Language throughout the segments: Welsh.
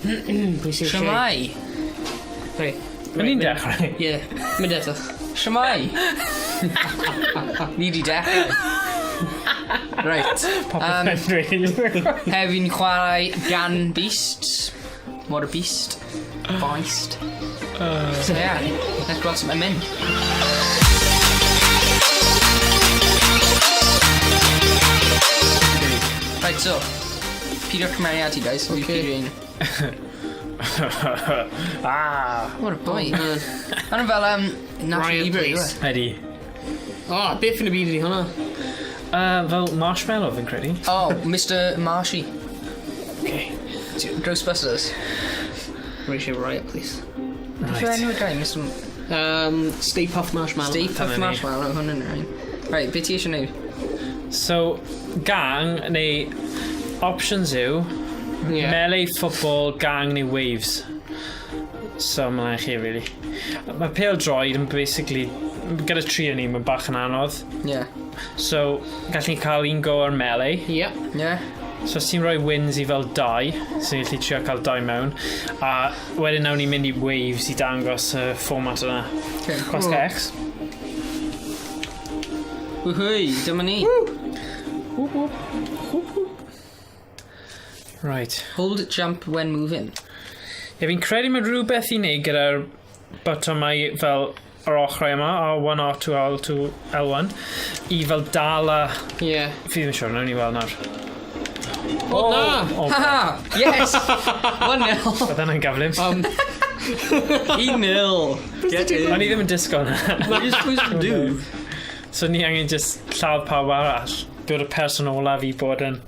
Pwy sy'n Shwmae? Reit. Yn ni'n dechrau? Ie, mynd eto. Shwmae? Ni di dechrau. Right. Popeth yn dweud. Hefyd ni'n chwarae Gan Beasts. What a beast. Beast. So yeah, let's gweld sut mae'n mynd. Right, so, Peter cymeriad ti, guys. Okay. Okay. Peter un. Ah! What a boy. Mae'n fel, National Riot Libre, yw e? Police. Ydy. O, beth yn y byd ydi hwnna? Fel marshmallow fi'n credu. Oh, Mr Marshy. Okay. Ghostbusters. Rwy eisiau Riot Police. Beth yw Right. enw'r guy, Mr. Stay Puft Marshmallow. Stay Puft Dyna ni. Marshmallow, hwn yn rhaid. Right, beth ti eisiau gwneud? So, gang neu options yw Yeah. melee, football, gang neu waves. So, mae'n chi, really. Mae pêl droed yn basically, gyda tri o'n ni, mae'n bach yn anodd. Yeah. So, gallwn ni cael un go ar melee. Yeah. Yeah. So, os ti'n rhoi wins i fel dau, so ni'n gallu trio cael dau mewn. A wedyn nawn ni mynd i waves i dangos y fformat yna. Okay. Gwasg X. Woohoo, dyma ni. Whoop, whoop. Whoop, whoop. Right. Hold jump when moving. Ie, fi'n credu mae rhywbeth i wneud gyda'r botymau fel yr ochrau yma, R1, R2, L2, L1, i fel dal a... Yeah. Fi ddim yn siŵr, nawn ni weld nawr. O, na! O, Haha! Yes! 1-0. Oedd hwnna'n gyflym. 1-0. Get in. O'n i ddim yn disgwyl hwnna. What are you supposed to do? So ni angen just lladd pawb arall. Bod y person olaf i bod yn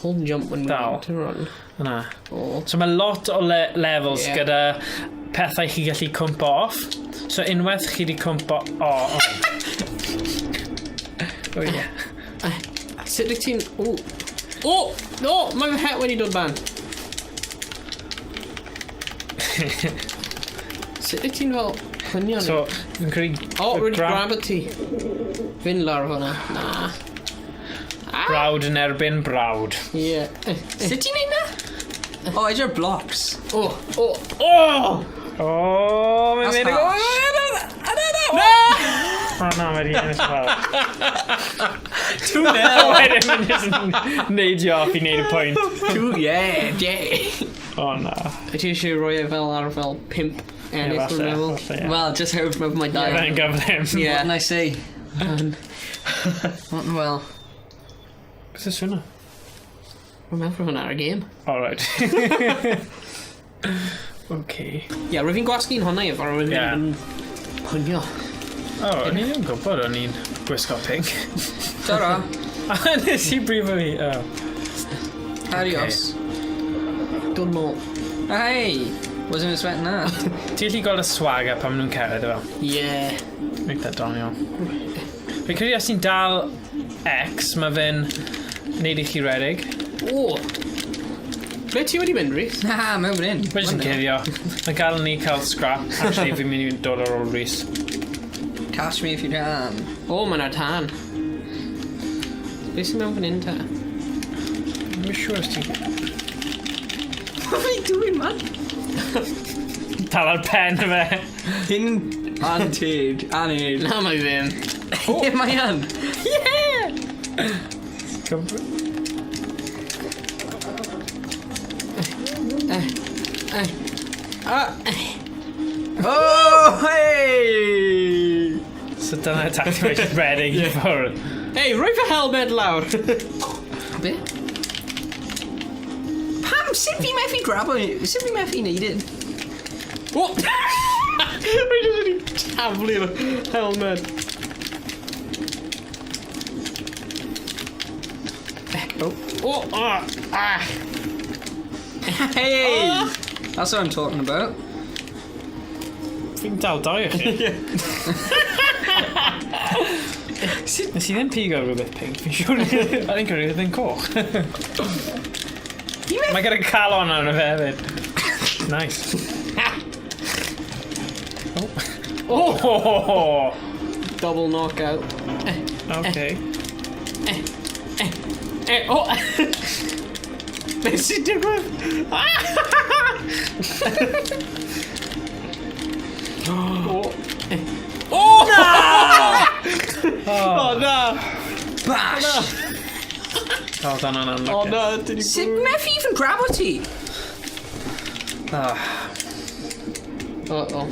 Hold jump when Dal. moving to run. yna. O. So mae lot o le levels Ie. yeah. gyda pethau chi gallu cwmpo off. So unwaith chi wedi cwmpo... O, oh. Oh yeah. Sut wyt ti'n... O! O! O! Mae fy het wedi dod bant. Sut wyt ti'n fel... Plynio ni? So, fi'n credu... O, rwy wedi gra- grab ti. Fynd lawr hwnna. Na. Brawd yn erbyn brawd. Ie. Sut ti'n neud na? Oh, edrych ar blocks. O! O! O! O, mae'n That's mynd i harsh. go... O na, mae wedi ennill fel. 2-0. Wedyn mae'n just yn neidio off i neud y pwynt. Two, yeah, yeah. O na. Wyt ti eisiau rhoi e fel ar fel pimp ennill Falle, dwi'n meddwl? falle, ie. Well, just hope Mae mae dau. Fe'n gyflym. Ie. What can I say? Well, Beth yw'n swnio? Rwy'n meddwl hwnna ar y gêm. All right. okay. Ie, rwy'n fi'n gwasgu'n hwnna i fawr, rwy'n Ie. fi'n pwnio. O, oh, o'n i ddim yn gwybod o'n i'n gwisgo pink. Tara. A nes i brifo fi. Oh. Adios. Dod nôl. Hey! Wasn't expecting that. Ti'n gallu gweld y swagger pan maen nhw'n cerdded efo. Ie. Make that doniol. Fi'n credu os ti'n dal X, mae fe'n neud i chi redeg. O! Ble ti wedi mynd, Rhys? Na, mewn fan hyn. Mae jyst yn cuddio. Mae gael ni cael scrap. Actually, fi'n mynd i dod ar ôl Rhys. Catch me if you can. O, mae yna tân. Be sy'n mewn fan hyn te? Dwi'n siŵr os ti'n... What are you doing, man? Dal ar pen fe. Hyn anted, aned. Na, mae ddim. Ie, mae yn. Yeah! Ah! Oh, hey! So dyna tactic mae jyst redeg i ffwrdd. Hey, rhoi fy helmet lawr! Be? Pam? Sut fi methu grabo? Sut fi methu neud hyn? O! Rwy jyst wedi taflu'r helmet. Oh. O! Ah! Ah! Hey! That's what I'm talking about. Fi'n dal dau o chi. Nes i ddim pigo rhywbeth pink, fi'n siŵr. O'n i'n credu oedd yn coch. Mae gyda calon arno fe hefyd. Nice. Oh. Oh. Double knockout. Okay. Eh, o! Beth sy'n digwydd? Bash! O, dan o'n O anlwcus. na, dyn ni... Sut methu even grabo ti? Ah. O, o.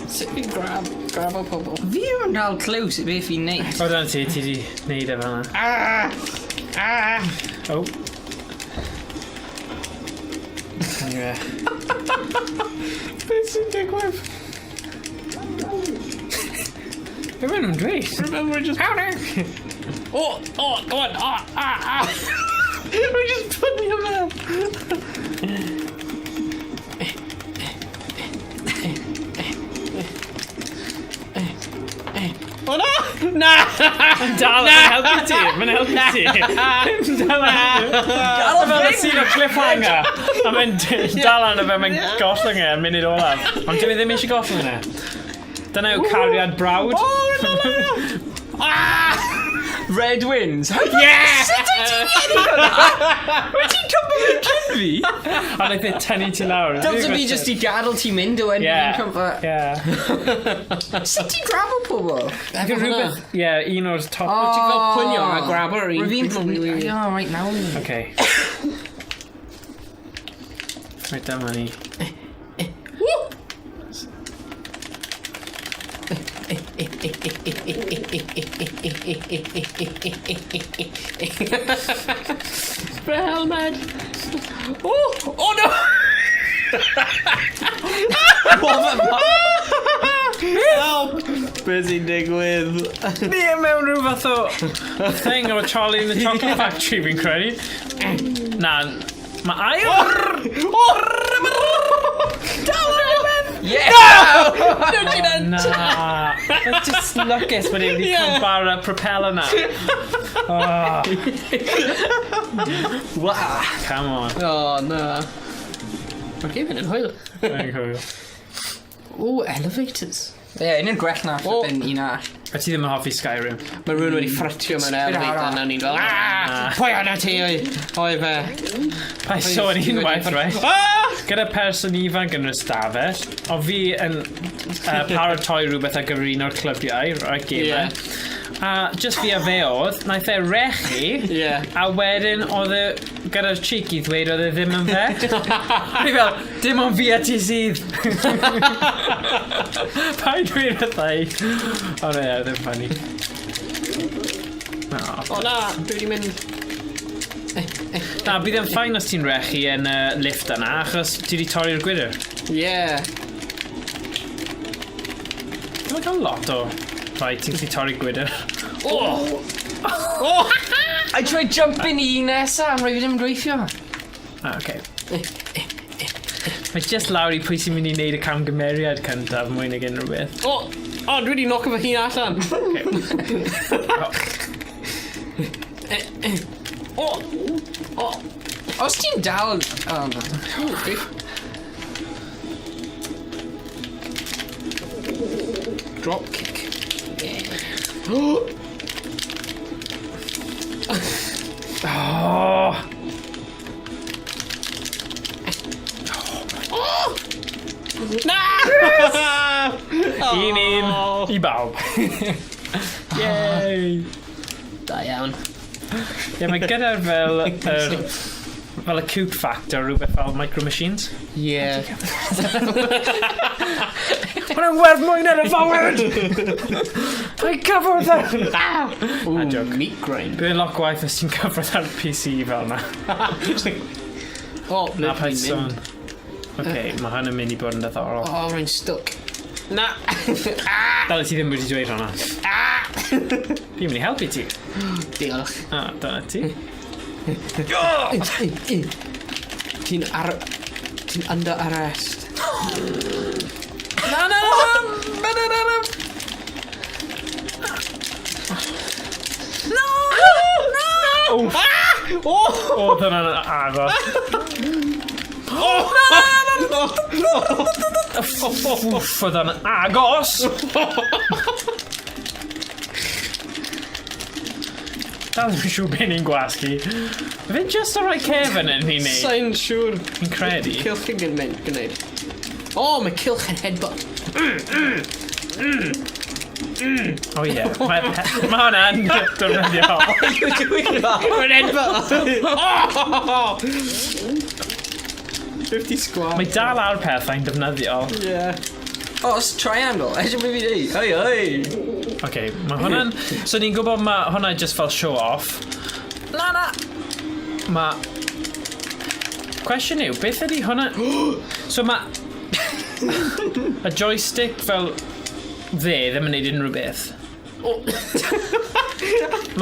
Sut fi'n grab, grabo pobl? Fi ddim yn cael clue sut beth fi'n neud. O, dan ti, ti di neud e fel yna. Ah! Ah! Oh. Anyway. Beth sy'n digwydd? Be maen nhw'n dweud? Remember just... Oh, oh, go on, ah, ah, ah! We just put me on there. Oh no! Na! Dal, mae'n helpu ti, mae'n helpu ti. Dal Dal Fel y scene o cliffhanger. A mae'n dal arno fe, mae'n gollwng e yn munud olaf. Ond dwi ddim eisiau gollwng e. Dyna yw cariad brawd. Oh, no, no, no! Ah! Red wins. Yeah! Sut wyt ti'n ennill hwnna? Wyt ti'n cymryd yn cyn fi? A wnaeth e tynnu ti lawr. Dylse fi just i gadael ti mynd o wedyn Yeah. fi'n cymryd. Yeah. Sut ti'n grabo pobl? Efo hwnna. Yeah, un o'r top. Ti'n fel pwnio a grabo yr un. Rwy'n Really weird. Oh, right now. Okay. Right, dyma ni. Woo! Fy helmed. Oh! Oh no! What the Help! Beth sy'n digwydd? Ni yn mewn rhyw fath o thing o Charlie in the Chocolate Factory fi'n credu. Na, mae air... Oh! Yeah! Na. That's just lwcus bod e wedi Yeah. cwmpa y propeller na. Oh, Wow. come on. Oh no. Mae'r game hyn yn hwyl. Mae'n hwyl. Oh, elevators. Ie, un yn gwell na Oh. flippin' un arall. A ti ddim yn hoffi Skyrim? Mae rhywun wedi ffrytio mewn Bit elevator arall. a ni'n fel, ah! Pwy o'na ti? Oi, oi fe. Pa sôn unwaith, right? Ah! Gyda person ifanc yn yr ystafell, o fi yn paratoi rhywbeth ar gyfer un o'r clybiau, right, gamer. Yeah. A just fi a fe oedd, naeth e rechu, Yeah. a wedyn oedd e gyda'r cheek i ddweud oedd e ddim yn fe. Fi fel, dim ond fi a ti sydd. Paid dweud wrtha i. O ne, ddim funny. Oh. O na, dwi wedi mynd... Na, bydd e'n fine os ti'n rechu yn y lift yna, achos ti wedi torri'r gwydr. Yeah. Dwi'n cael lot o rhai ti'n gallu torri gwydr. Oh! Oh! I tried jumping i un nesa, ond rhaid fi ddim yn gweithio. Ah, okay. Mae just lawr i pwy sy'n mynd i wneud y camgymeriad cyntaf mwy nag unrhyw beth. Oh! Oh, dwi wedi knock fy hun allan. Okay. Oh! Oh! Os ti'n dal... Oh, no. Ooh, okay. Drop kick. Yeah. Oh! Oh! Na! Un un i bawb. Yay! Da iawn. Ie, mae gyda'r fel, yr, fel y cute factor, rhywbeth fel Micro Machines. Yeah. Hwna'n werth mwy na'r y fywyd! Paid cyffwrdd e! Ooh, joke. meat grind. Bydd yn lot gwaith os ti'n cyffwrdd ar PC fel na. Oh, Na ble paid dwi'n sôn. mynd? Oce, mae hwn yn mynd i bod yn diddorol. Oh, rwy'n stuck. Na! Dal ti ddim wedi dweud hwnna. Fi'n mynd i helpu ti. Diolch. Ah, dyna ti. Ti'n ar... Ti'n under arrest. Na, na, na, na, na, na, na. No! No! Wff. Oedd hwnna'n agos. Wff, oedd hwnna'n agos! Dal ddim yn siŵr beth ni'n gwasgu. Fe just ar rai cefn yn ni'n neud. Sa'n siŵr. Fi'n credu. Cylch yn gwneud. Gwneud. O, mae cylch yn headbutt. O ie. Mae ma hwnna'n defnyddiol. Mae'n headbutt! Oh! 50 squat. Mae dal ar pethau'n defnyddiol. Yeah. Oh, it's triangle. Edrych beth fi di. Oi, oi. OK, mae hwnna'n... So ni'n gwybod mae hwnna just fel show off. Na, na. Mae... Cwestiwn yw, beth ydy hwnna... So mae... Y joystick fel dde ddim yn neud unrhyw beth.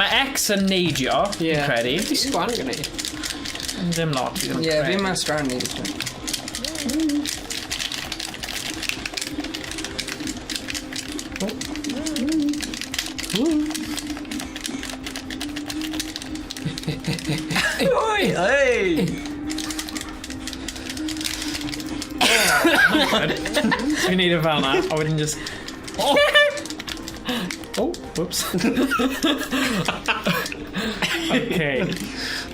Mae X yn neidio, fi'n Yeah. credu. 50 squat yn gwneud. Ddim lot, fi ddim yn Yeah, credu. fi'n mas sgrannu. Oi, oi. Fi'n neud e fel na, a wedyn just... Oh! Oh, whoops. Okay.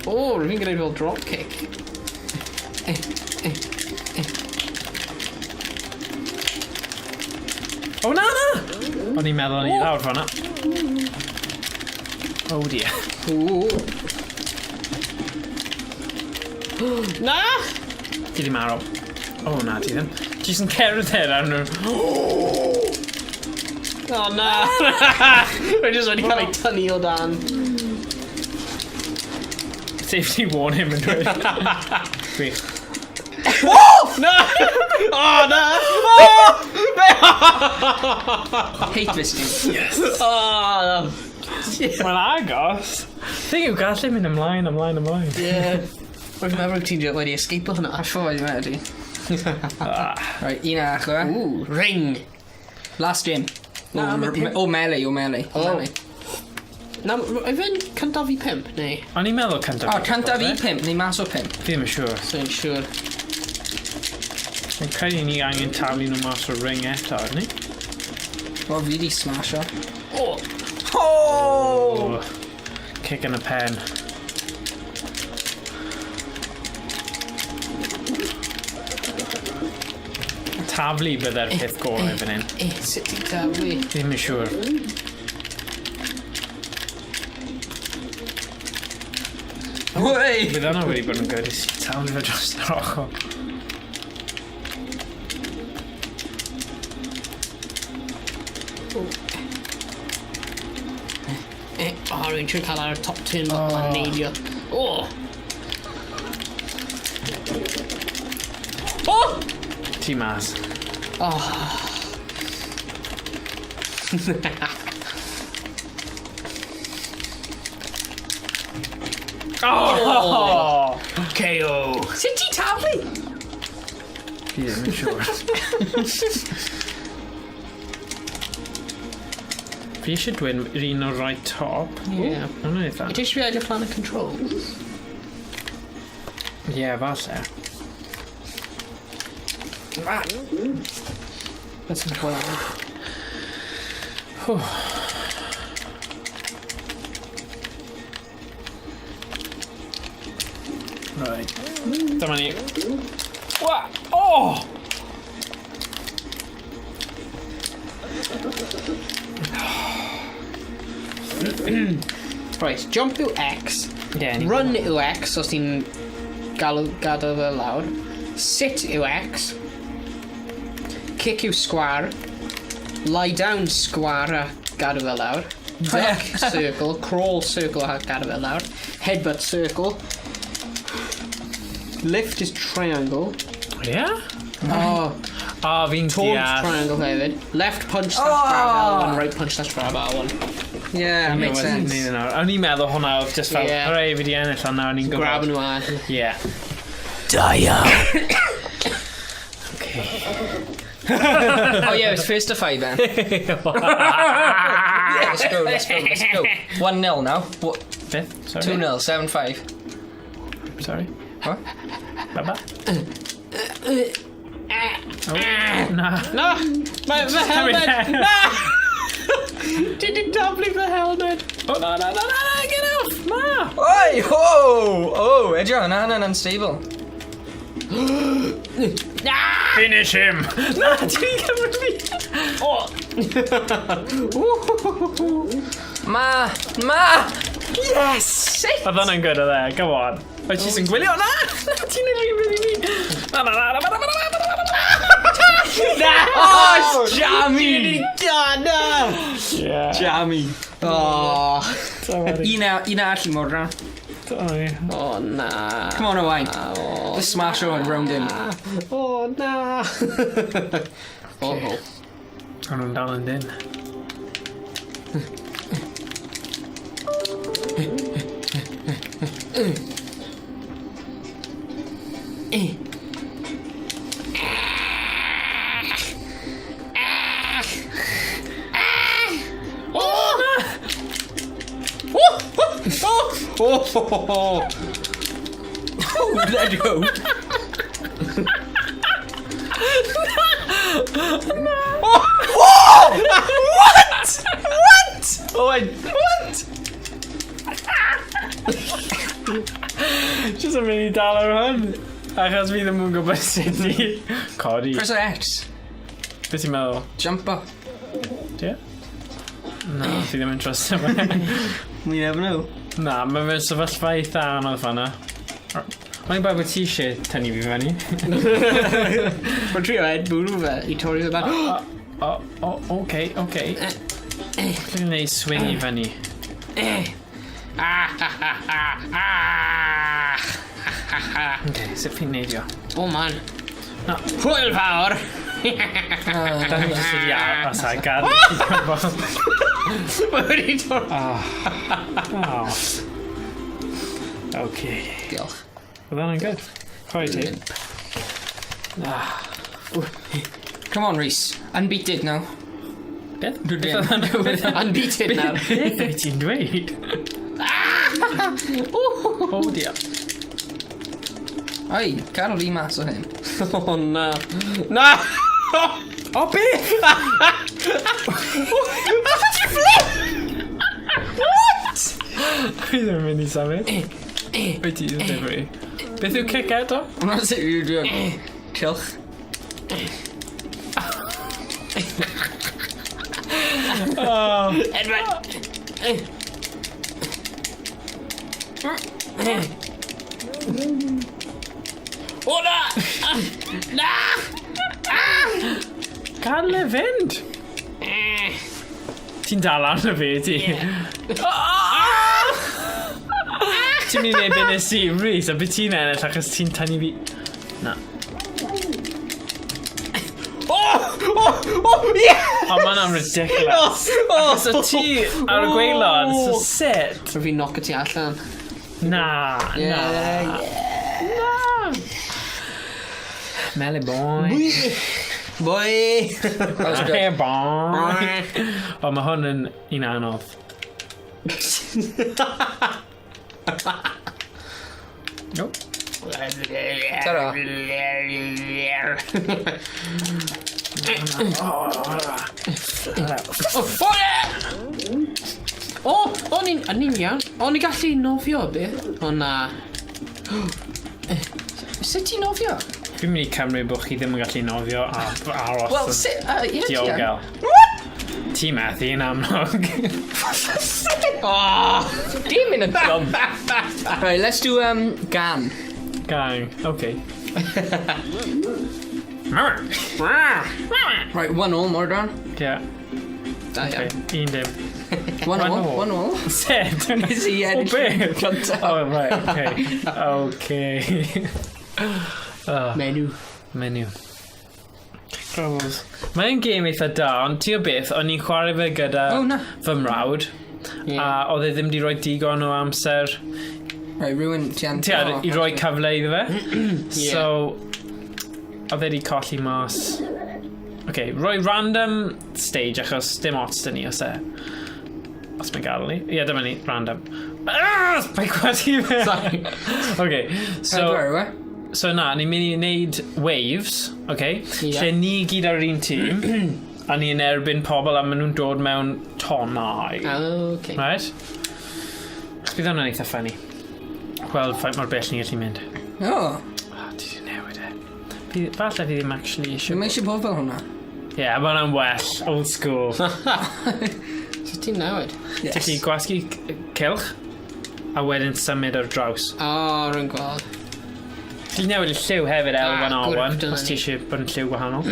O, rwy'n gwneud fel drop kick. Oh, na, na! O'n i'n meddwl o'n i lawr fan'na. Oh dear. Ooh. Na! Ti di marw. Oh, na, ti ddim. Ti jyst yn cerdded ar nhw. Oh na! Rwy'n just wedi cael ei tynnu o dan. Safety warning yn dweud. Gwych. Na! Oh na! Oh! Hate this game. Oh! Mae'n agos. Thing yw, gallu mynd ymlaen, ymlaen, ymlaen. Yeah. Rwy'n meddwl ti'n wedi escape o hwnna. A ffordd i wedi. Right, un arall o. Ooh, ring. Last game. Na, O, ma' pump. o melee, o melee. O Oh. melee. Na, i fe'n cyntaf i pump, neu? O'n i'n meddwl cyntaf. O, cyntaf i pump, neu mas o pump. Fi ddim yn siŵr. So'n siŵr. Fi'n credu ni angen taflu nhw mas o'r ring eto, ydyn ni? O, fi di smasho. Oh! Oh! Oh, kick yn y pen. Taflu bydde'r peth gorau fan hyn. Eh, sut ti'n taflu? Ddim yn siŵr. Wei! Bydd hwnna wedi bod yn good i taflu fe dros yr ochr. Eh, oh, rwy'n trio cael ar y top turnbuckle a neidio. Oh! Oh! Ti mas. Oh. Oh! KO! Sut ti taflu? Fi ddim yn siŵr. Fi eisiau dweud yr un o'r right top. Yeah. Hwna'n eitha. Ti eisiau fi edrych lan y controls? Ie, yeah, falle. That's yn hwyl. Whew. Right. Dyma ni. Wa! Oh! Right, jump yw X, Yeah, ni- run yw X os ti'n galw gadael fe lawr, sit yw X, kick yw square, lie down square a gadael fe lawr, duck circle, crawl circle a gadael fe lawr, headbutt circle, lift is triangle, Yeah? oh, Oh, fi'n taunt deall. triangle hefyd, left punch slash grab L1, right punch slash grab L1. Yeah, makes sense. O'n i'n meddwl hwnna oedd just fel, Yeah. hooray, fi di ennill, ond nawr ni'n gwybod. Grab nhw a... Yeah. Da iawn. Okay. Oh yeah, it's first to five then. Let's go, let's go, let's go. 1-0 now. What? Beth? Sorry. 2-0, 7-5. Sorry. What? Baba? Oh, na. Na! Mae fy helmet! Na! Ti di daflu fy helmet. Oh, na, na, na, na, na, get off! Na! Oi, ho! Oh, edrych, na, hwnna'n unstable. Finish him! Na, ti'n cymryd fi! Oh! Ma! Ma! Yes! Sut? Oedd hwnna'n good oedd e, come on. Oedd ti sy'n gwylio? Na! Na, ti'n neud rhywbeth i fi! Na, na, na, na, na, na, na, na, na, na, na! Oh, jammy! Da, na! Yeah. Jammy. Oh, Un un arall i Morgan. oh na. Come on, Owain. Oh, Let's smash Owain round him. oh na. Oh, oh. O'n nhw'n dal yn dyn. Oh! Oh! Oh! Oh! Oh! Oh! Oh, let go. Oh! What? What? Owain, what? Just yn mynd i dal ar hwn. Achos fi ddim yn gwybod sut i codi. Press X. Beth ti'n meddwl? Jump up. Ie? Na, fi ddim yn trystio fe. We never know. Na, mae fe'n sefyllfa eitha anodd fanna. Mae'n bod bod ti eisiau tynnu fi fyny. Mae'n trio Ed bwrw fe i torri fe ban. O, o, oce, oce. Dwi'n gwneud swing i fyny. Ah, ha, ha, ha, ah, ha, ha. Oce, sut fi'n neidio? Oh man. Na. Hwyl fawr! Da ni jyst wedi aros a gadael. Mae wedi torri. Oh. Okay. Diolch. Oedd hwnna'n good. Chwarae ti. Come on, Rhys. Unbeated now. Beth? Dwi ddim. Unbeaten nawr. Beth wyt ti'n dweud? Oh dear. Oi, cadw fi mas o hyn. Oh na. Na! O, beth? Fi ddim yn mynd i sefyll. Wyt ti ddim yn mynd. Beth yw kick eto? Hwna'n sut yw'n dweud. Cylch. Oh. Edward! O na! Na! Gadael e fynd. Ti'n dal arno fi, ti? Ti'n mynd i wneud beth nes i, Rhys, a beth ti'n ennill achos ti'n tynnu fi... Na. Oh! Oh! Oh! Yeah! O, ma' hwnna'n ridiculous. Oh! So ti ar y gwaelod, so sit. So fi'n knock ti allan. Na, na. Yeah, Na. Melly boy. Boy! That was Hey good. boy. O, mae hwn yn un anodd. Nope. Ta-ra. Oh, yeah! O, o'n i'n o'n i'n iawn. O'n i'n gallu nofio, be? O na. Sut ti'n nofio? Fi'n mynd i cymryd bod chi ddim yn gallu nofio a aros Wel, yn sut... Ie, ti yn. diogel. Ti methu yn amlwg. Oh! Dim yn y drum. Right, let's do gang. Gang, okay. Right, 1-all, Morgan. Yeah, Da okay. iawn. 1-0. One One all, all. 1-all. Sut? Nes i O ennill beth? gyntaf. Oh, right, okay. Okay. Menu. Menu. Crumbles. Mae'n gêm eitha da, ond ti o beth, o'n i'n chwarae fe gyda Oh, na. fy mrawd, Yeah. a oedd e ddim wedi rhoi digon o amser Right, rhywun ti an... ti ar, i roi cyfle iddo fe. Yeah. So, oedd e wedi colli mas. Okay, roi random stage achos dim ots dyn ni os e. Os mae'n gadael ni. Ie, yeah, dyma ni, random. Ah, Mae'n gwadu fe. Sorry. Okay, so, Pedwar, yw e? so na, ni'n mynd i wneud waves, okay? Ie. Lle ni gyd ar yr un tîm. A ni yn erbyn pobl a maen nhw'n dod mewn tonau. Oh, okay. Right? Chos bydd hwnna'n eitha funny. Gweld faint mor bell ni'n gallu mynd. Oh. Oh, ti di newid e. Fi, falle fi ddim actually eisiau... Dwi'n eisiau bod fel hwnna. Ie, yeah, mae hwnna'n well. Old school. So ti'n newid? Yes. Ti'n gallu gwasgu cylch a wedyn symud ar draws. O, oh, rwy'n gweld. Ti'n newid y lliw hefyd, Ah, L1 gwyrdd, R1, dyna os ti ni. eisiau bod yn lliw gwahanol.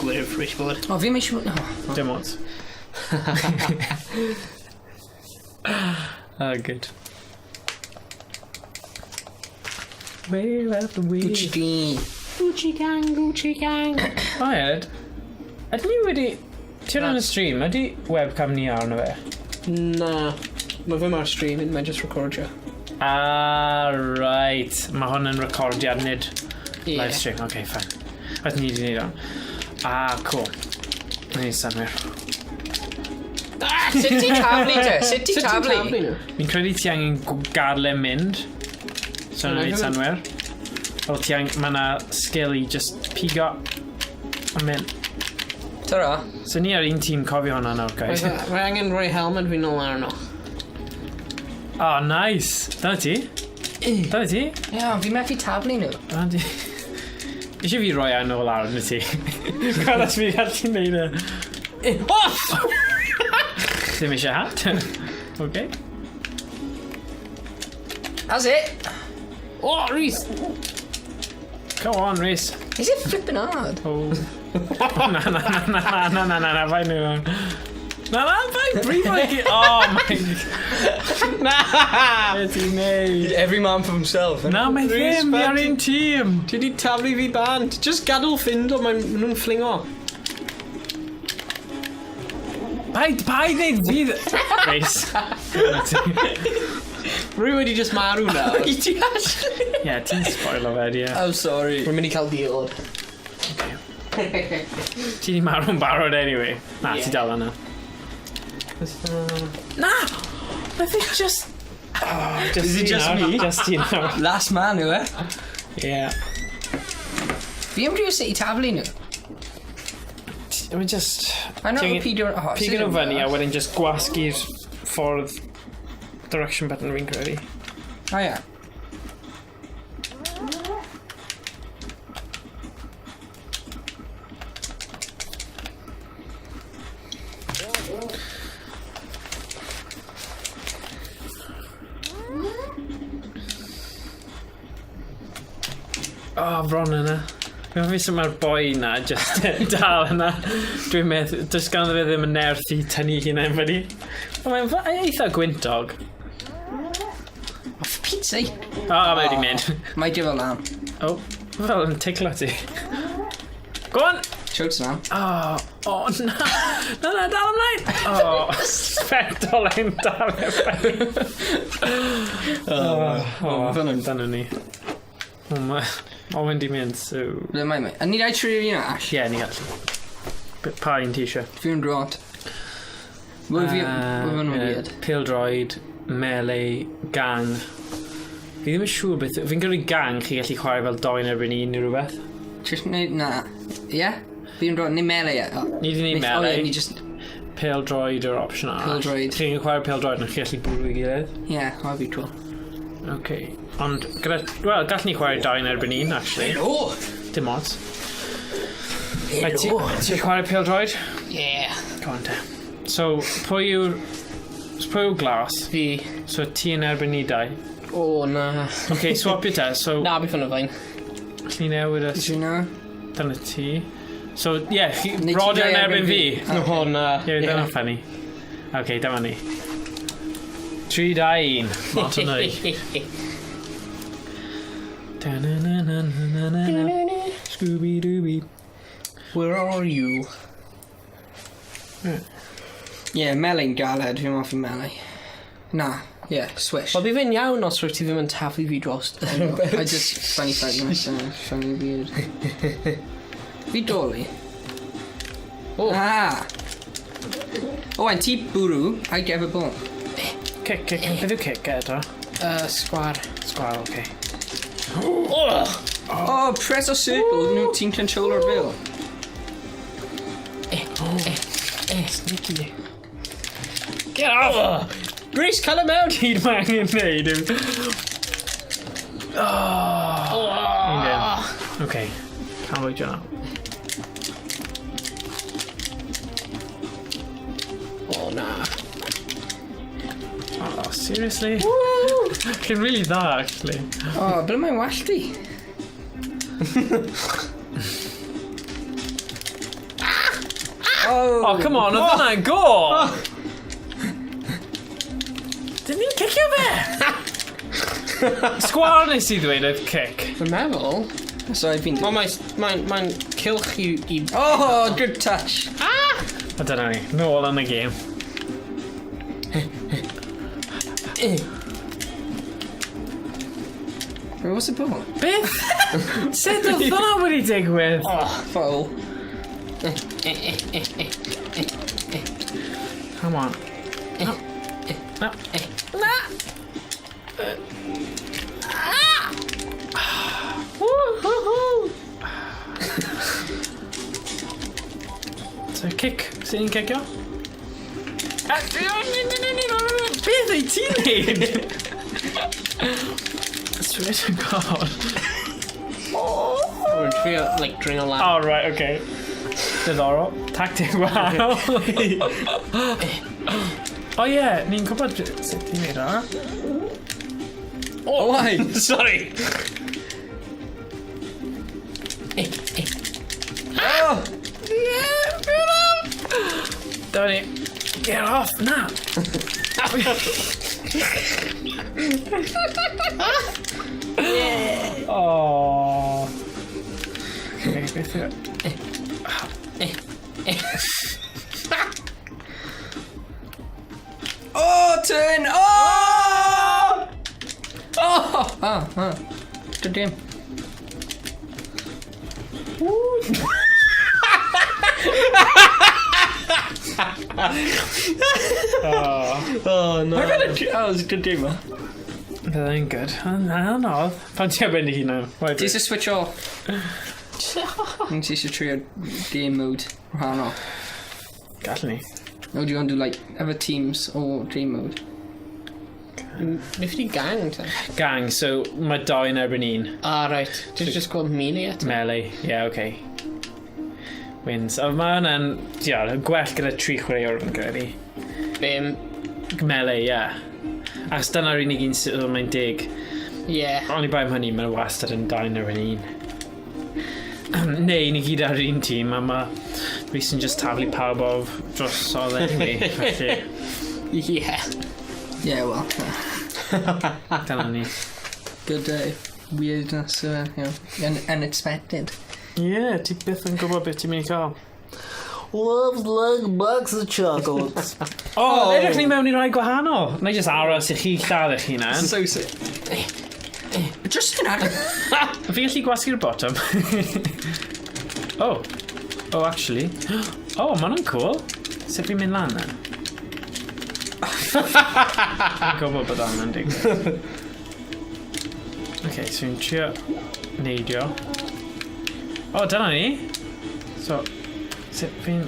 Gwyrdd, rwy'n bod. O, fi'n eisiau bod... Oh. Dim ots. Oh, good. Wave at the wheel. Gucci G. Gucci gang, Gucci gang. O, Ed. Ydyn ni wedi... Ti'n ar y stream, ydy webcam ni arno fe? Na. Mae fe ma'r stream, mae'n just recordio. Ah, right. Mae hwn yn recordiad, nid Yeah. live stream. Okay, fine. Oes ni wedi gwneud hwn. Ah, cool. Neud synwyr. Ah, sut ti taflu te? Sut ti Sut ti'n taflu? taflu nhw? Fi'n credu ti angen gadael e mynd. So Na, hwnna'n neud ddim yn- synwyr. Fel ti angen... Mae yna skill i just pigo a mynd. Tara. So ni ar un tîm cofio hwnna nawr, guys. Mae angen rhoi helmet fi nôl arno. Oh, nice. Dyna ti. Dyna ti. Ia, fi methu taflu nhw. Dyna ti. Eisiau fi roi arno lawr yn y ti. Gweld os fi gallu neud e. Oh! Ddim eisiau hat. Okay. That's it. Oh, Rhys! Come on, Rhys. Is it flipping hard? Oh. Na, na, na, na, na, na, na, na, na, fain nhw. Na, na, fain brifo i gyd. Oh, my... Na! Beth ti'n neud? Every man for himself. Na, mae Rhys, ddim, ni ar fan- un tîm. Ti di taflu fi bant. Just gadael ffindo, mae nhw'n fflingo. Paid, paid neud fi... Rhys. Dyna ti. Rwy wedi just marw nawr. I ti actually? Ie, ti'n spoilo fe, ie. I'm sorry. Rwy'n mynd i cael diod. Ti di marw'n barod anyway. Na, ti dal yna. Na! Nath i just... Oh, just Is it ti just nawr, me? Just ti nawr. Last man yw e. Yeah. Fi am drio sut i taflu nhw. I mean, just... I know Ti'n- pidio... Oh, Pigo nhw fyny a wedyn just gwasgu'r ffordd direction button fi'n credu. O ia. Oh, bron yna. Fi'n hoffi sut mae'r boi na just dal yna. Dwi'n meddwl, does ganddo fe ddim y nerth i tynnu hunain fyny. Ond mae'n eitha gwyntog. Oh, for Pete's sake. O, oh, mae wedi mynd. Mae di fel lan. Oh, fel yn ticlo ti. Go on! Chokes lan. Oh, oh, na. Na, na, dal ymlaen. Oh, sbectol ein dal e. Oh, oh, fel yn- dyna ni. Oh, mae o mynd i mynd, so... Ble mae mae? A ni rai trio un arall. Ie, ni gallu. Pa un ti eisiau? Fi'n drot. Mae fi... Mae fe'n weird. Pêl-droed, melee, gang. Fi ddim yn siŵr beth... Fi'n gyrru gang, chi gallu chwarae fel doi yn erbyn un neu rhywbeth. Just neud... Na. Ie? Fi'n drot. Ni melee e. Oh. Ni di neud Oh, melee. ie, ni just... Pêl-droed yw'r opsiwn arall. Pêl-droed. Chi'n chwarae pêl-droed ond chi gallu bwrw i gilydd. Ie, yeah, that'd be cool. Okay. Ond, gyda... Wel, gallwn ni chwarae dau yn erbyn un, actually. Hello! Dim ots. Right, Ti'n chwarae pêl-droed? Yeah. Go on te. So, pwy yw'r... Pwy yw'r glas? Fi. So, ti yn erbyn ni dau. O, na. Okay, swapio te. So, Na, beth yn y fain. chi newid y... Did you know? Dyna ti. So, ie, yeah, chi... Neu ti Brodyr yn dau erbyn fi. O, na. Ie, dyna funny. Okay, dyma ni. 3, 2, 1. Lot o nwy. Da-na-na-na-na-na-na. Scooby-Dooby. Where are you? Ie, yeah, melee'n galed. Fi'n hoffi melee. Na. Ie, yeah, swish. Wel, bydd fe'n iawn os rwyt ti ddim yn taflu fi dros. I just funny fact myself. Funny weird. Fi doli. Oh. Ah. Oh, and ti bwrw, I gave a ball. Kick, kick. Beth yw kick eto? Sgwar. Sgwar, okay. Oh! Oh, press o circle, nhw ti'n controller Bill. Eh, sneaky. Get off! Rhys, cael e mewn! Gyd mae angen neud yw... Oh. Un dim. Okay. Canolbwyntio na. Oh, na. Oh, seriously? Chi'n really dda, actually. O, ble mae'n wallt i? Oh, Oh, come on, oedd hwnna'n go! Dyn ni'n cicio fe? Sgwar nes i ddweud oedd kick. Fi'n meddwl. Sorry, fi'n... Wel, mae'n mae, mae cylch i. Oh, good touch. A dyna ni, nôl yn y gêm. Wait, what's the ball? Beth? Sut oedd hwnna wedi digwydd? Oh, foul. Come on. No. No. Na! Woo-hoo-hoo. So, kick. Sut ni'n cicio? Beth wyt ti'n neud? Swear to God. Rwy'n trio, like, dringo lan. Oh, right, okay. Diddorol. Tactic wahanol. O ie, ni'n gwybod sut ti'n neud hwnna. Oh, why? Sorry. Oh! Yeah, Dyma ni. Get off, na! Oh. Okay, beth yw... e? Oh, turn! Oh! Oh! Oh, oh. Good game. Oh. Oh, no. I got a, oh, it was a good game, man. Bydd good. Anodd. Pan ti'n ben i hunan. Ti eisiau switch off? Ti eisiau trio game mode wahanol? Gallwn ni. Or do you want to do like other teams or game mode? Beth ydi gang, te? Gang, so mae dau yn erbyn un. Ah, right. Ti'n just gweld melee eto? Melee, yeah, okay. Wins. A mae hwnna'n, yeah, gwell gyda tri chwaraewr yn credu. Bim. Melee, yeah. Achos dyna'r unig un sydd mae'n dig. Yeah. Oni bai am hynny, mae'n wastad yn dau yn erbyn un. Neu, ni gyd ar un tîm, a mae Rhys yn just taflu pawb off drosodd anyway. Felly, Yeah. Yeah, well, dyna ni. good weirdness, unexpected. Yeah, ti byth yn gwybod beth ti'n mynd i cael. Loves like box of chocolates. Oh, edrych ni mewn i rai gwahanol. Na i just aros i chi lladd eich hunan. So sick. Just yn agor. Fi gallu gwasgu'r bottom. Oh. Oh, actually. Oh, ma hwnna'n cool. Sut fi'n mynd lan then? Fi'n gwybod bod hwnna'n digwydd. Okay, so fi'n trio neidio. Oh, dyna ni. So, sut fi'n...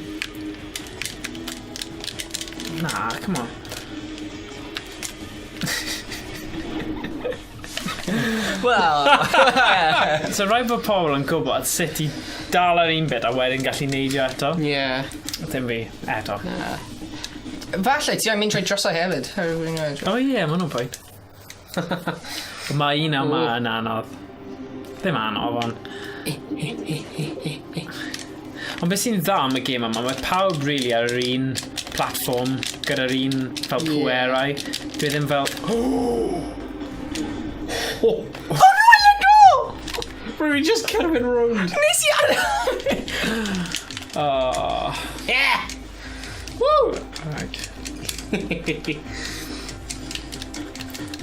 Na, come on. Well, So rhaid bod pobl yn gwybod sut i dal ar un bit a wedyn gallu neidio eto. Yeah. Ddim fi, eto. Falle, ti angen mynd trwy drosau hefyd. O oh, ie, yeah, ma hwnnw'n pwynt. Mae un yma yn anodd. Ddim anodd, ond... Ond beth sy'n dda am y gêm yma, mae pawb really ar yr un platform, gyda'r un fel pwerau. Dwi ddim fel... Oh, Rwy'n just cerdded round. Nes i ar... Oh. Yeah! Woo! Right.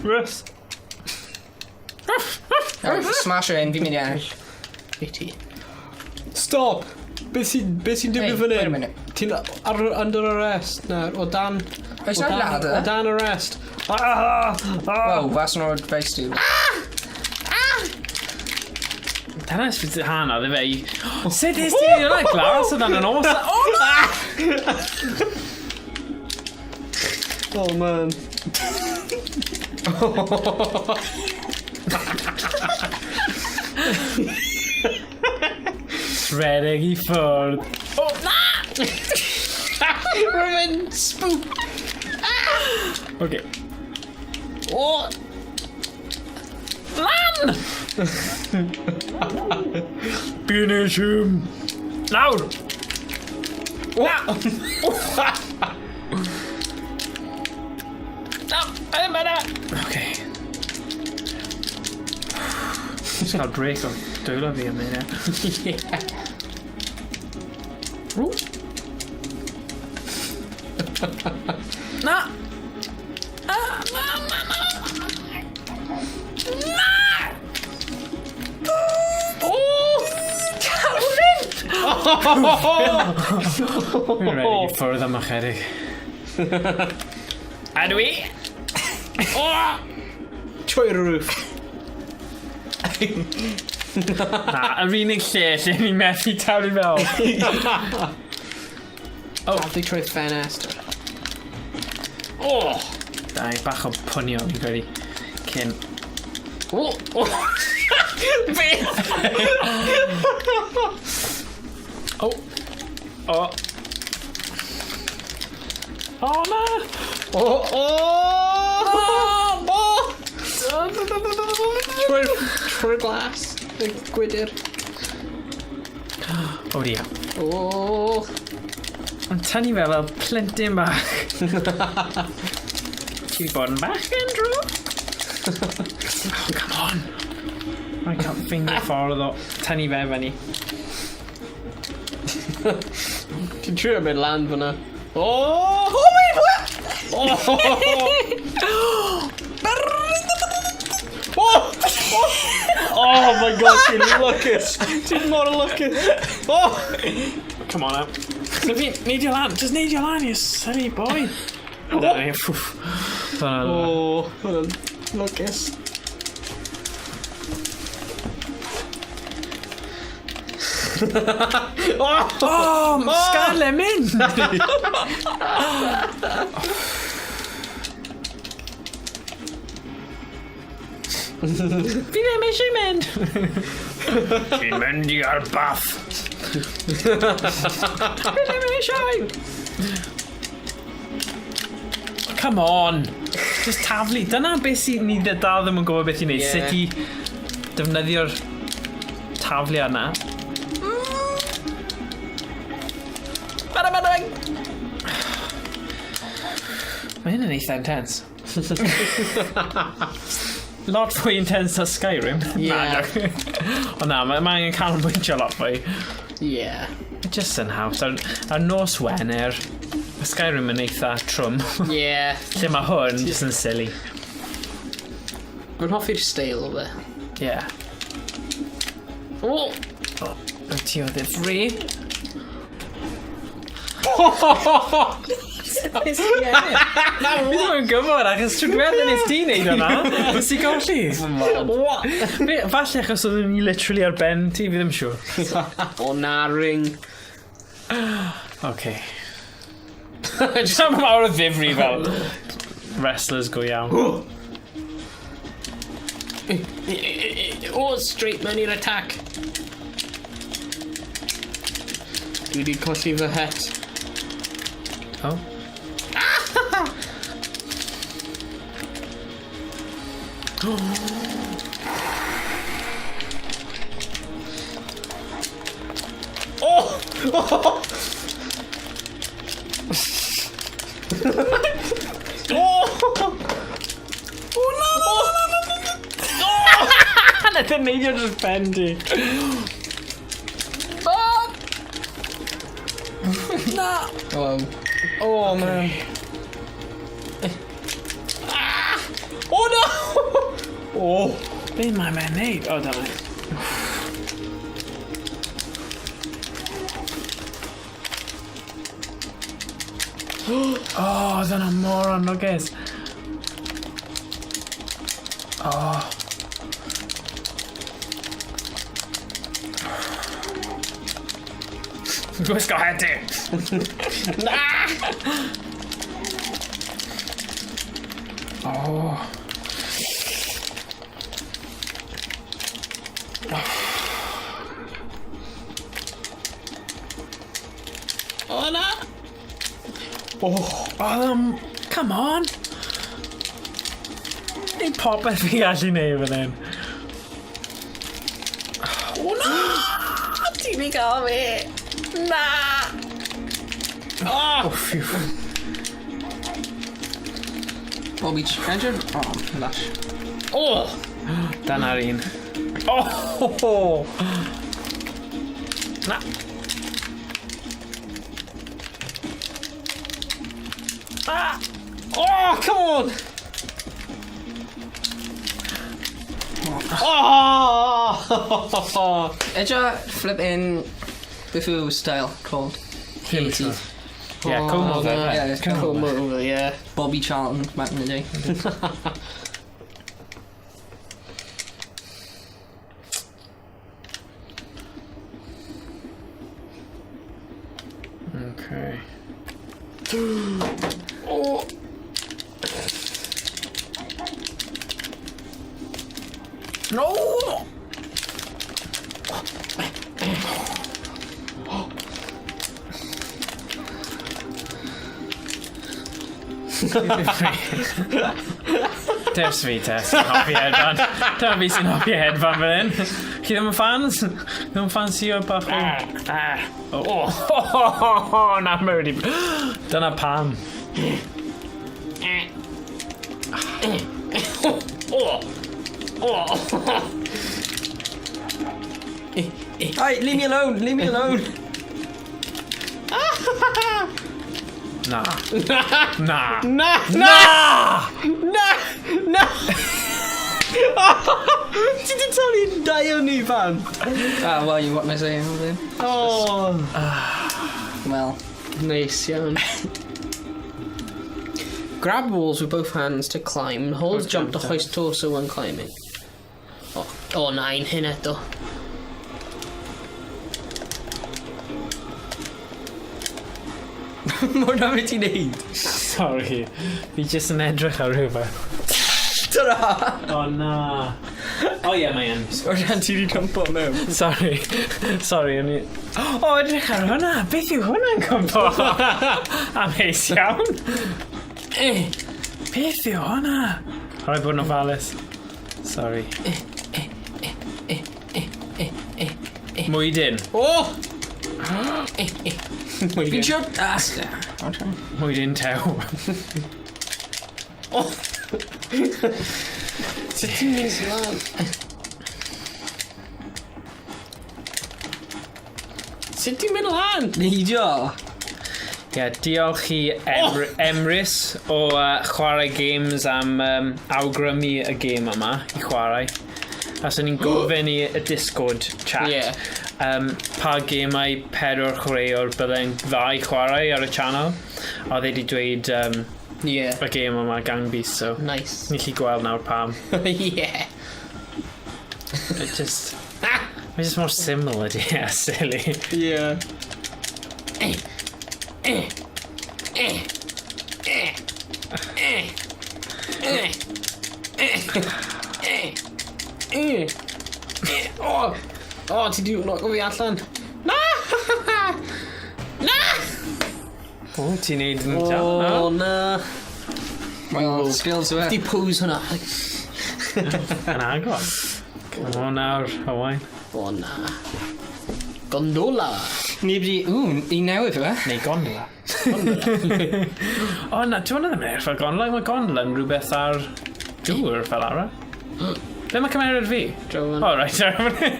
Russ. Smash her in, fi'n mynd i ennill. Pity. Stop! Beth sy'n digwydd Hey, fan wait a hyn? minute. Ti'n ar, under arrest na, o dan... Oes o na dan, ladder? O dan arrest. Ah, ah. Whoa, that's not advice to. Dyna sydd hanodd, efe. Sut is ti hwnna, Glas? Oedd hwnna'n awesome. Oh, na! Oh man. Rhedeg i ffwrdd. Oh, na! Rwy'n spook. Okay. Oh! Lan! Finish him! Nawr! Na! Na! Ddim yna! Okay. Just cael break o dwylo fi am hynna. Yeah. Na! Na, na, na, na! Na! Oh! Fi'n rhedeg i ffwrdd am ychydig. A dwi? Oh! Trwy'r roof. Na, yr unig lle lle ni'n methu taflu fel. Oh. Taflu trwy'r ffenestr. Oh! Dau bach o pwnio fi'n credu. Cyn. Oh! Oh! Beth? Oh! Oh! Oh na! Oh! Oh! Oh! Trwy'r trwy'r glas. Y gwydr. Oh dear. Oh! Mae'n tynnu fe fel plentyn bach. Ti wedi bod yn bach yn drwg? Oh, come on. I can't ffeindio ffordd o tynnu fe fyny. Ti'n trio mynd lan fyna. Oh! Oh my god! Oh! Oh! Oh my god, ti'n lwcus. Ti'n mor lwcus. Oh! Come on now. So fi, neidio lan. Just neidio lan, you silly boy. Dyna ni, ffwff. Dyna ni. Oh, hwnna'n lwcus. Oh, oh Scarlett mynd! Fi ddim eisiau mynd! Ti'n mynd i gael bath! Fi ddim eisiau! Come on! Just taflu. Dyna beth sy'n ni dal ddim yn gwybod beth i wneud. Ie. Sut i defnyddio'r tafliad yna. Bara, bara, Mae hyn yn eitha intense. Lot fwy intense na Skyrim. Yeah. Na, Ond na, mae ma angen canolbwyntio lot fwy. Yeah. Just yn haws. Ar nos Wener, mae Skyrim yn eitha trwm. Yeah. Lle mae hwn just yn silly. Dwi'n hoffi'r steil o fe. Yeah. Oh! Oh, wyt ti o ddifri? Fi ddim yn gwybod achos trwy diwedd nes ti wneud hwnna. Nes i golli. What? Falle achos oeddwn ni literally ar ben ti, fi ddim siŵr. O na, ring. Okay. Just am mawr o ddifri fel wrestlers go iawn. Oh, straight mewn i'r attack. Dwi wedi colli fy het. Oh. Oh! Oh! Oh no! No, no, no, no, no. Nath e neidio dros ben ti. Na! Oh, oh man. Ah! Oh no! Oh. Be mae fe'n neud? O, dyma ni. Oh, oedd hwnna mor anlwcus. Oh. Gwisgo het ti! Na! Oh. O na! Oh, come on! Neu popeth fi gallu neud fan hyn. O na! Ti di gael fi! Na! Oh, phew. Bobby Treasure. Oh, lush. Oh! Dyna'r un. Oh! Ho, ho. Na. Ah! Oh, come on! Oh! Edra flip in beth yw style called? Katie. Yeah, comb over. Yeah, Comb Come over. over, yeah. Bobby Charlton back in the day. Okay. Oh! No! Dewis fi te, sy'n hoffi hedfan. Dyma fi sy'n hoffi hedfan fan hyn. Chi ddim yn fans? Ddim yn ffansio bach o... Oh, oh, na, mae wedi... Dyna pam. Oh! Oh! Hey, leave me alone, leave me alone. Na. Na. Na! Na! Na! Na! Ti di torri dau o ni fan? Ah, well, you what am I saying? Then? Oh! Well, Nice iawn. Grab walls with both hands to climb. Hold Oh, jump to jump hoist torso when climbing. Oh, oh na, un hyn eto. Mae hwnna beth ti'n neud? Sorry. Fi jyst yn edrych ar rhywbeth. Ta-ra! Oh na. Oh ie, mae yn. O'r rhan ti wedi cwmpo mewn. Sorry. Sorry, o'n i... O, edrych ar hwnna! Beth yw hwnna'n cwmpo? Amheus iawn. Beth yw hwnna? Rhaid bod yn ofalus. Sorry. Mwydyn. Oh! Fi'n siwr... Ah, okay. Mwydyn tew. Sut ti'n mynd lan? Sut ti'n mynd lan? Neidio. Ie, yeah, diolch i Emrys o Chwarae Games am awgrymu y gêm yma i chwarae. A so ni'n gofyn i y Discord chat pa gemau pedwar chwaraewr byddai'n dda i chwarae ar y channel. A oedd e wedi dweud y gêm yma, Gang Beasts, so Nice. ni'n gallu gweld nawr pam. It just... Mae just mor syml ydi, yeah, silly. Oh! Oh, ti di knock fi allan. Na! Na! O, ti'n neud yn da. Oh, na. Well, skills yw e. Di pose hwnna. Yn agos. Come on nawr, Owain. O, na. Gondola. Ni wedi... Ww, un newydd yw e. Neu gondola. O na, ti'n ddim yn edrych fel gondola. Mae gondola yn rhywbeth ar dŵr fel arfer. Ble mae cymeriad fi? Draw fan. O, right, sorry.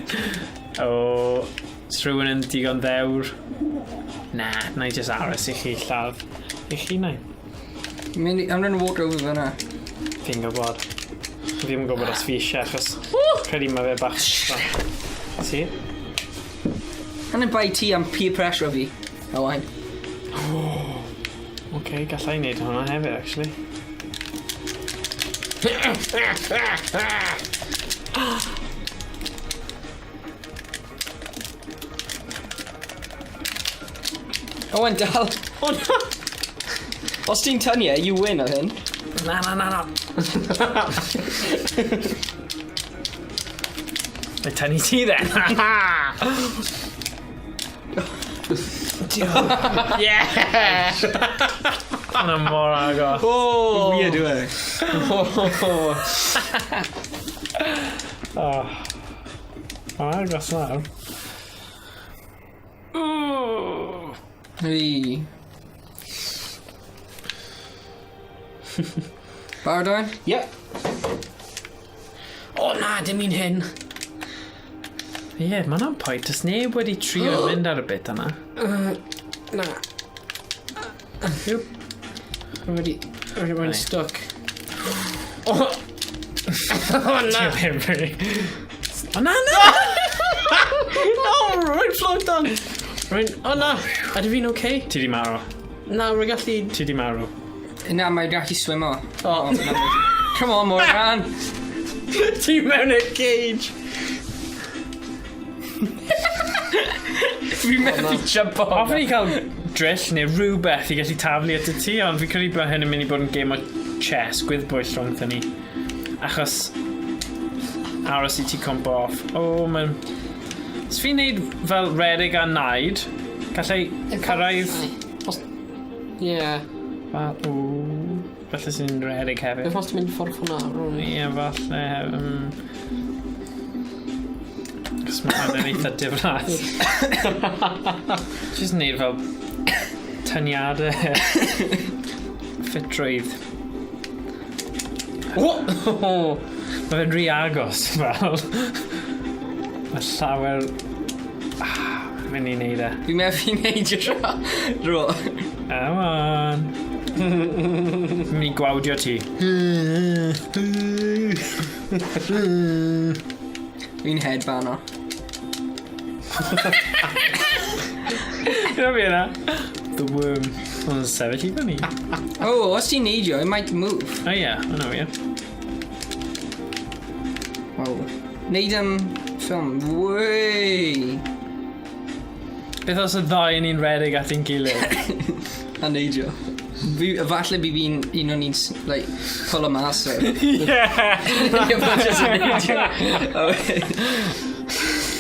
O, os rhywun yn digon ddewr. Na, na i just aros i chi lladd. I chi neu. I'm gonna walk over fyna. Fi'n gwybod. Fi ddim yn gwybod os fi eisiau, achos credu mae fe bach... Si? Hwnna'n bai ti am peer pressure fi. Owain. Oce, okay, gallai wneud hwnna hefyd, actually. Owen, dal. O na! Os ti'n tynnu e, you win ar hyn. Na, na, na, na. Mae tynnu ti then. Yeah! Hwna mor agos. Oh! Weird yw e. Oh. Mae'n agos nawr. Ooh. Fi. Barod Owen? Yep. O na, dim un hyn. Ie, yeah, mae hwnna'n pwynt. Does neb wedi trio mynd ar y bit yna. Na. Yep. Rwy'n wedi... Rwy'n Ai. stuck. Oh! Oh na! O na, na! No, rwy'n float on! Rwy'n... Oh na! Ydw fi'n okay? Ti di marw. Na, rwy'n gallu... Ti di marw. Na, mae'n gallu swimo. Oh. na, Come on, Morgan. Ti mewn y cage! Fi'n methu jump off. Hoffwn i cael drill neu rhywbeth i gallu taflu at y ti, ond fi'n credu bod hyn yn mynd i bod yn game o chess, gwyddbwyll rhwngthyn ni. Achos aros i ti cwmpo off. O, oh, mae'n... Os fi'n neud fel redeg a naid, gallai cyrraedd... Os... Yeah. Fel, o... Falle sy'n redeg hefyd. Beth os ti'n mynd ffordd hwnna? Rwy'n... Ie, falle. Cos mae hwnna'n eitha diflas. Just neud fel tyniadau ffitrwydd. Oh! Mae fe'n rhy agos, fel. Mae llawer... Ah, mynd i neud e. Fi'n methu neud y ro. Come on. Mynd i gwawdio ti. Fi'n hedfan o. Gyda fi yna. The worm. Mae'n sefyll i fyny. Oh, os ti'n neidio, it might move. O ie, hwnna fi. Oh. Neud am ffilm. Wey! Beth os y ddau yn ni'n redeg at ein gilydd? A neidio. Fi, falle by fi'n un o'n ni'n, like, pull o mas o. Yeah! Ie, ma' jyst yn neidio. Oh,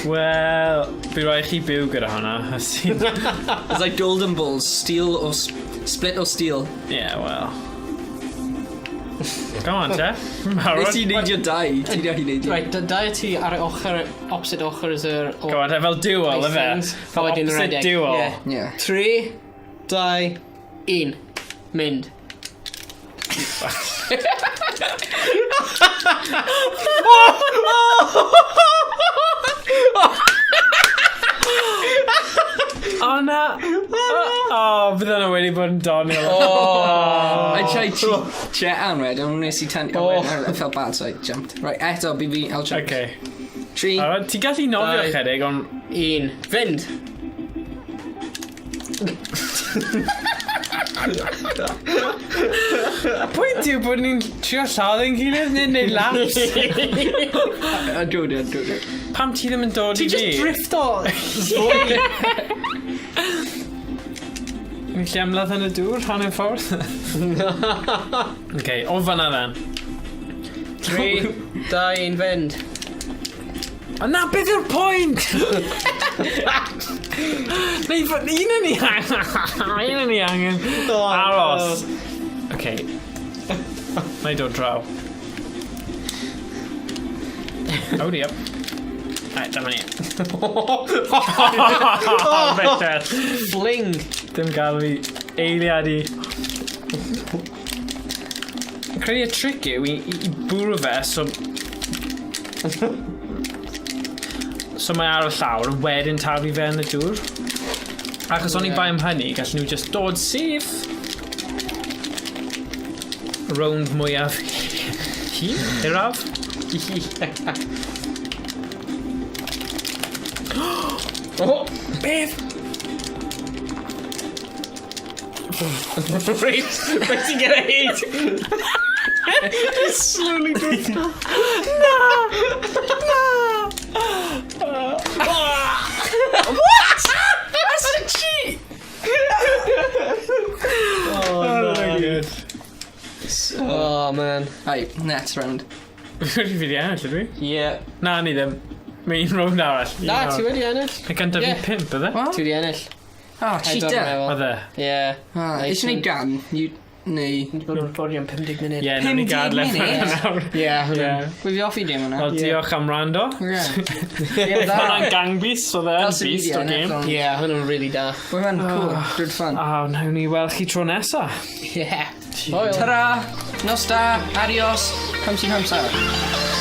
Wel, fi rhaid chi byw gyda hwnna. It's like golden balls, steel or split or steal. Yeah, well. Come on, te. Barod. Nes ti neidio dau, ti'n gallu neidio. Right, dau ti ar y ochr, opposite ochr is yr... Go on, te, fel duel, ife? Fel Wedyn opposite redeg. duel. Yeah. Yeah. 3, 2, 1. Mynd. O na! O, bydd hwnna wedi bod yn doniol. I tried cheat am wedyn, nes i tan... Oh. I felt bad, so I jumped. Right, eto, bi fi, I'll jump. Okay. Tri. Alright, ti'n gallu nofio Dau. chydig, ond 1. Fynd! Y pwynt yw bod ni'n trio lladd ein gilydd neu'n neud laps. A dod e, dod e. Pam ti ddim yn dod i Ti fi? just drifto! Ni'n lle ymladd yn y dŵr, hanner ffordd. Okay, o fanna then. 3, 2, 1, fynd. O na, beth yw'r pwynt? Neu, un yn ni angen. Un yn ni angen. Aros. Okay. Na i dod draw. Oh dear. Right, dyma ni. Oh, better. Fling! Dim gael fi eiliad i... Credu y trick yw i bwrw fe, so mae ar y llawr, wedyn taflu fe yn y dŵr. Achos o'n i Ie. bai am hynny, gallen nhw just dod syth rownd mwyaf hir, hiraf. Oh! Beth? Reit, beth ti'n gyda hyd? Slowly drift off. Na! Na! What? That's a cheat! So, Oh, man. right, next round. Fi wedi ennill, ydw i? Yeah. Na, ni ddim. Mae un round arall. Un Na, arall. ti wedi ennill. Y gyntaf Ie. fi pump, ydde? What? Ti wedi ennill. Oh, Pedwar, cheater. meddwl. Ydde. Yeah. Ah, Nice eisiau one. neud gan, you, neu. Ni wedi bod yn recordio am 50 munud. Ie, nawn ni 50 gadw e munud? nawr. Yeah, Ie. Wy fi offi dim hwnna. Wel, diolch am rando. Ie. Hwnna'n gang beast, oedd e'n beast o game. Yeah, hwnna'n really da. We're hwnna'n cool. Good fun. A wnawn ni weld chi tro nesa. Yeah. Hwyl. Ta-ra! Nos da! Adios! Come see, come sa.